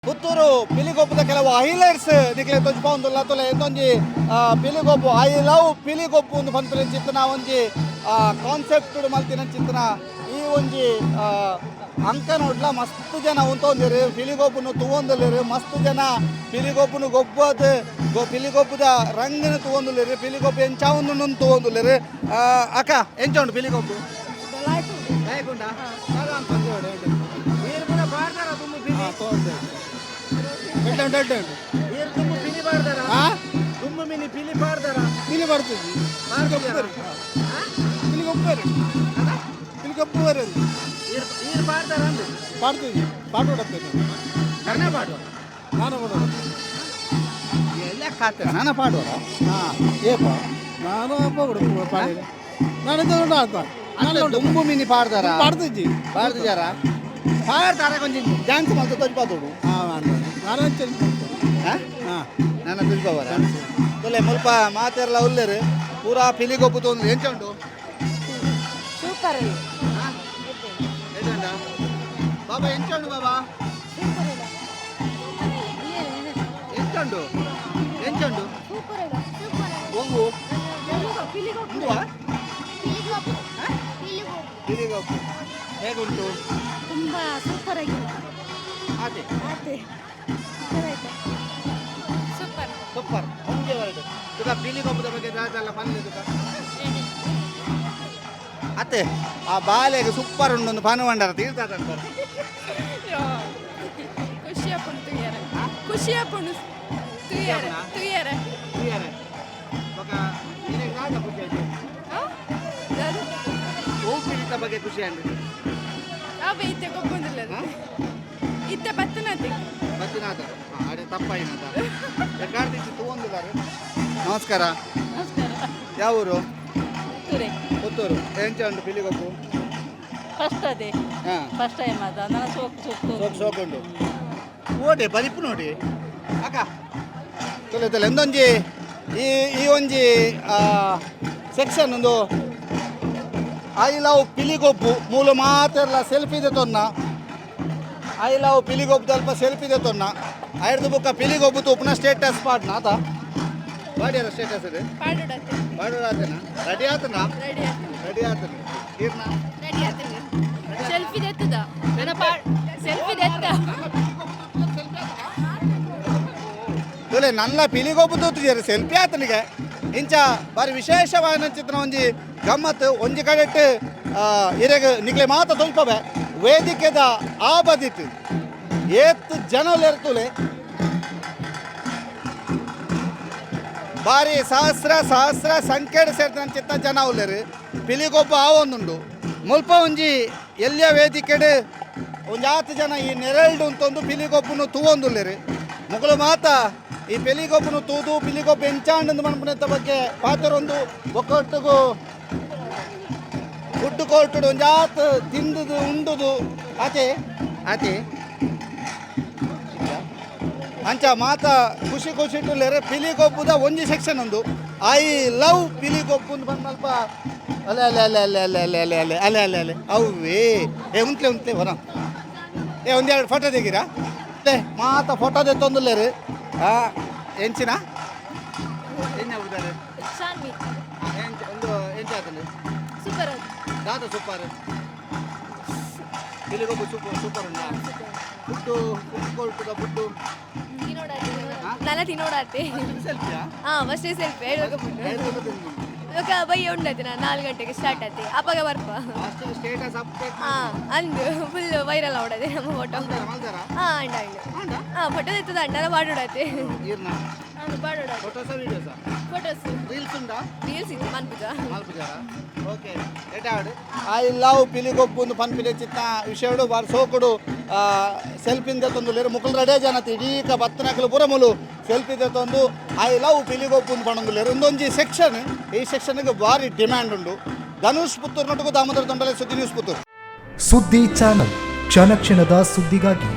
Puttur ಪಿಲಿಗೊಪ್ಪುದ ಕೆಲವು highlights ನಿಕ್ಲೆ ತೊಜ್ಪಾವೊಂದುಲ್ಲ. ತುಲೆ, ಇಂದೊಂಜಿ ಪಿಲಿಗೊಪ್ಪು, I love ಪಿಲಿಗೊಪ್ಪು ಒಂದು ಪನ್ಪಿನ ಚಿತ್ತನ ಒಂಜಿ ಕಾನ್ಸೆಪ್ಟ್ ಮಲ್ತಿನ ಚಿತ್ತನ ಈ ಒಂಜಿ ಅಂಕನೊಡ್ಲ ಮಸ್ತ್ ಜನ ಉಂತೊಂದಿರು, ಪಿಲಿಗೊಪ್ಪುನು ತೂವೊಂದುಲ್ಲೆರ್. ಮಸ್ತ್ ಜನ ಪಿಲಿಗೊಪ್ಪುನು ಗೊಬ್ಬದ್ ಪಿಲಿಗೊಪ್ಪುದ ರಂಗನು ತೂವೊಂದುಲ್ಲೆರ್, ಪಿಲಿಗೊಪ್ಪು ಎಂಚ ಉಂಡುಂದು ತೂವೊಂದುಲ್ಲೆರ್. ಅಕ್ಕ, ಎಂಚ ಉಂಡು ಪಿಲಿಗೊಪ್ಪು? ಲಾಯ್ಕುಂಡಾ? ಈರ್ ಪೂರ ಪಾಡ್ದಾರ ದುಂಬು ಪಿಲಿ? ಎಡ್ಡೆ ಉಂಟು, ಎಡ್ಡೆ ಉಂಟು. ಈರ್ ದುಂಬು ಪಿಲಿ ಪಾಡ್ದಾರ? ಆ. ದುಂಬು ಮಿನಿ ಪಿಲಿ ಪಾಡ್ದಾರ? ಪಿಲಿ ಬರ್ತದೆ. ಪಾಡ್ದಿದ್ದೀರಾ? ಪಿಲಿ ಗೊಬ್ಬರ, ಪಿಲಿ ಗೊಬ್ಬರ. ಈರ್ ಈರ್ ಪಾಡ್ದಾರ ಅಂದು? ಪಾಡ್ತೀವಿ, ಪಾಡು ಕೊಡತ್ತೇನೆ. ಕನ್ನಡ ಪಾಡುವ? ನಾನು ಕೊಡೋದು. ಎಲ್ಲ ಖಾತೆ ನಾನ ಪಾಡುವ. ಹಾ, ಏಪ? ನಾನು ಅಪ್ಪ ಕೊಡು ಪಾಡಿ, ನಾನು ಇದು ಉಂಟು ಅಂತ. ಅಲ್ಲ, ದುಂಬು ಮಿನಿ ಪಾಡ್ದಾರ? ಪಾಡ್ತಿದ್ದಿ. ಪಾಡ್ದಿದ್ದಾರ? ಪಾಡ್ದಾರ? ಕೊಂಚ ಡ್ಯಾನ್ಸ್ ಮಲ್ತ ತೊಜ್ಪಾದೋಡು. ಹಾಂ, ನಾನು ಹಾ. ಹಾಂ. ನನ್ನ ತುಜ್ಪಾವರ. ತೊಲೆ, ಮುಲ್ಪ ಮಾತೆರ್ಲ ಉಲ್ಲೆರ್, ಪೂರಾ ಪಿಲಿಗೊಪ್ಪು ತೋಂದು. ಎಂಚ ಉಂಟು? ಸೂಪರ್. ಎಂಚ ಬಾಬಾ, ಎಂಚ ಉಂಡು ಬಾಬಾ? ಎಂಚ ಉಂಡು, ಎಂಚ ಉಂಡು? ಒವ್ವು? ಉಂಡುವಾ? ಪಿಲಿಗೊಪ್ಪು ಹೇಗುಂಟು? ತುಂಬಾ ಸೂಪರ್ ಆಗಿದೆ. ಅದೇ. ಆತೆ. ಸೂಪರ್. ಸೂಪರ್. ಒಂದೇ ವರ್ಡ್ ತುಕ, ಪಿಲಿಗೊಪ್ಪದ ಬಗ್ಗೆ ದಾದಲ್ಲ ಪನ್ಲೆ ತುಕ. ಅತ್ತೆ, ಆ ಬಾಲೆಗೆ ಸೂಪರ್ ಉಂಡು ಒಂದು ಪನು ಮಂಡರ ತೀರ್ಥ. ಖುಷಿ ಆಪುಂಡು ತೂಯರೆ, ಖುಷಿ ಆಪುಂಡು ತೂಯರೆ, ತೂಯರೆ. ಬೊಕ ನಿನಗೆ ದಾದ ಖುಷಿ ಆಯ್ತು? ಹೂ ಪಿಲಿತ ಬಗ್ಗೆ ಖುಷಿ ಆಂಡ್? ಅವೇ ಇತ್ತೆ ಗೊಬ್ಬೊಂದಿಲ್ಲ, ಇತ್ತೆ ಬತ್ತನತೆ. ಬತ್ತಿನಾಥ ಅಡೆ ತಪ್ಪಾಯಿನಾಥ ಕಾರ್ತಿಚ್ಚಿ ತೂವೊಂದುಲ್ಲಾರು. ನಮಸ್ಕಾರ. ನಮಸ್ಕಾರ. ಯಾವ ಊರು? ಪುತ್ತೂರೆ. ಪುತ್ತೂರು. ಎಂಚ ಉಂಟು ಪಿಲಿಗೊಪ್ಪು? ಫಸ್ಟ್ ಅದೇ. ಹಾಂ. ಫಸ್ಟ್ ಟೈಮ್ ಅದು ನನ್ನ ಸೋಕ್ ಸೋಕು. ಸೋಕ್ ಸೋಕುಂಡು. ಓಡೆ ಬಲಿಪು ನೋಡಿ ಅಕ್ಕ. ತೊಲೆ ತೊಲೆ, ಒಂದೊಂಜಿ ಈ ಈ ಒಂಜಿ ಸೆಕ್ಷನ್ ಒಂದು I love ಪಿಲಿಗೊಪ್ಪು. ಮೂಲು ಮಾತೆರ್ಲ ಸೆಲ್ಫಿ ದೆತೊನ್ನ. I love ಪಿಲಿಗೊಪ್ಪು ಅಲ್ಪ ಸೆಲ್ಫಿ ದೆತೊನ್ನ. ಐರ್ದು ಬುಕ್ಕ ಪಿಲಿಗೊಪ್ಪು ತೂಪುನ ಸ್ಟೇಟಸ್ ಪಾಡ್ನ ಆತ. ಪಾಡ್ಯಾರ ಸ್ಟೇಟಸ್ ಇದೆ? ಪಾಡೋಡತ್ತೆ. ಪಾಡೋಡಾತನ? ರೆಡಿ ಆತನ? ರೆಡಿ ಆತನ. ರೆಡಿ ಆತನ. ಈರ್ನ? ರೆಡಿ ಆತನ. ಸೆಲ್ಫಿ ದೆತ್ತದ ನನ್ನ ಪಾ ಸೆಲ್ಫಿ ದೆತ್ತ. ತೊಲೆ, ನನ್ನ ಪಿಲಿಗೊಬ್ಬು ತೂತುಜೆರ್, ಸೆಲ್ಫಿ ಆತನಿಗೆ. ಇಂಚ ಬಾರಿ ವಿಶೇಷವಾದ ಚಿತ್ರ ಒಂಜಿ ಗಮ್ಮತ್ ಒಂಜಿ ಕಡೆಟ್. ಇರೆಗ್ ನಿಕ್ಲೆ ಮಾತ ತೊಲ್ಪವೆ, ವೇದಿಕೆದ ಆ ಬದಿಟ್ ಏತ್ ಜನ ಇರ್ತುಲೆ. ಬಾರಿ ಸಹಸ್ರ ಸಹಸ್ರ ಸಂಖ್ಯೆಡ್ ಸೇರ್ತಿನ ಚಿತ್ತ ಜನ ಉಲ್ಲೆರ್. ಪಿಲಿಗೊಬ್ಬ ಆವೊಂದುಂಡು. ಮುಲ್ಪ ಒಂಜಿ ಎಲ್ಯ ವೇದಿಕೆಡ್ ಒಂಜಾತ್ ಜನ ಈ ನೆರಳ್ಡು ಉಂತೊಂದು ಪಿಲಿಗೊಬ್ಬನು ತೂವೊಂದುಲ್ಲೆರ್. ಮೊಗಲು ಮಾತ ಈ ಪಿಲಿಗೊಬ್ಬನು ತೂದು ಪಿಲಿಗೊಬ್ಬ ಎಂಚಾಂಡ್ ಮನ್ಪುನೆತ್ತ ಬಗ್ಗೆ ಪಾತೆರೊಂದು, ಒಕ್ಕೊಟ್ಟುಗು ಫುಡ್ ಕೋರ್ಟುಡು ಒಂಜಾತ್ ತಿಂದುದು ಉಂಡುದು ಆತೆ ಆತೆ. ಅಂಚ ಮಾತ ಖುಷಿ ಖುಷಿ ಇಟ್ಟುಲ್ಲೆರ್. ಪಿಲಿಗೊಬ್ಬುದ ಒಂಜಿ ಸೆಕ್ಷನ್ ಒಂದು I love ಪಿಲಿಗೊಬ್ಬು ಅಂತ ಬಂದ್. ಅಲೆ ಅಲೆ ಅಲೆ ಅಲೆ ಅಲೆ ಅಲೆ ಅಲೆ ಅಲೆ ಅಲೆ ಅಲೆ ಅಲೆ, ಅವೇ. ಏ, ಉಂತ್ಲೆ ಉಂತ್ಲೆ ಹೊರ. ಏ, ಒಂದೆರಡು ಫೋಟೋ ತೆಗೀರಾ? ಏ, ಮಾತ ಫೋಟೋ ತೆತ್ತೊಂದುಲ್ಲೆರ್. ಆ ಎಂಚಿನ ಎನ್ನ ಉದಾರೆ? ಶಾನ್ವಿ. ಎಂಚ ಒಂದು, ಎಂಚ ಆತಂದು? ಸೂಪರ್. ದಾದ ಸೂಪರ್? ಪಿಲಿಗೊಬ್ಬು ಸೂಪರ್, ಸೂಪರ್ ಉಂಡಾ? ಫುಡ್ಡು, ಫುಡ್ ಕೋರ್ಟುದ ಫುಡ್ಡು? ನನ ತಿನ್ನೋಡಾತೆ. ಸೆಲ್ಫಿಯಾ? ಹಾ, ಫಸ್ಟ್ ಸೆಲ್ಫಿ ಹೇಳ್ಬೇಕು. ಇವಾಗ ಬಯ್ಯ ಉಂಡಾತೆ ನಾನು 4 ಗಂಟೆಗೆ ಸ್ಟಾರ್ಟ್ ಆತೆ, ಅಪ್ಪಗ ಬರ್ಪ. Status update? ಹಾ, ಅಂದು ಫುಲ್ ವೈರಲ್ ಆವಡದೆ ನಮ್ಮ ಫೋಟೋ. ಮಲ್ದಾರ? ಹಾ, ಅಂಡ ಅಂಡ. ಹಾ, ಫೋಟೋ ತೆತ್ತದ ಅಣ್ಣನ ಪಾಡೋಡಾತೆ. ಈರ್ನ? ಪಾಡೋಡಾತೆ. ಫೋಟೋಸಾ, ವೀಡಿಯೋಸಾ? ಫೋಟೋಸ್. ರೀಲ್ಸ್ ಉಂಡಾ? ರೀಲ್ಸ್ ಇತ್ತು ಮನ್ಪುಜ. ಮಲ್ಪುಜಾರ? ಓಕೆ, ಎಟಾವಡು I love ಪಿಲಿಗೊಪ್ಪು ಒಂದು ಪನ್ಪಿಲೆ ಚಿತ್ತ ವಿಷಯಡು ಬಾರಿ ಸೋಕುಡು ಸೆಲ್ಫಿಂದ ತಂದು. ಮುಕುಲ್ ರಡೆ ಜನ ಇಡೀಕ ಬತ್ತನಕಲು ಪೂರ ಮುಲು ಸೆಲ್ಫಿ ತಂದು I love ಪಿಲಿಗೊಪ್ಪು ಒಂದು ಪಣೊಂದುಲ್ಲೆರ್. ಒಂದೊಂಜಿ ಸೆಕ್ಷನ್, ಈ ಸೆಕ್ಷನ್ಗೆ ಭಾರಿ ಡಿಮ್ಯಾಂಡ್ ಉಂಡು. ಧನುಷ್ ಪುತ್ತೂರು ನಟಕು, ದಾಮೋದರ ತೊಂಡಲೆ, ಸುದ್ದಿ ನ್ಯೂಸ್, ಪುತ್ತೂರು. ಸುದ್ದಿ ಚಾನಲ್, ಕ್ಷಣ ಕ್ಷಣದ ಸುದ್ದಿಗಾಗಿ.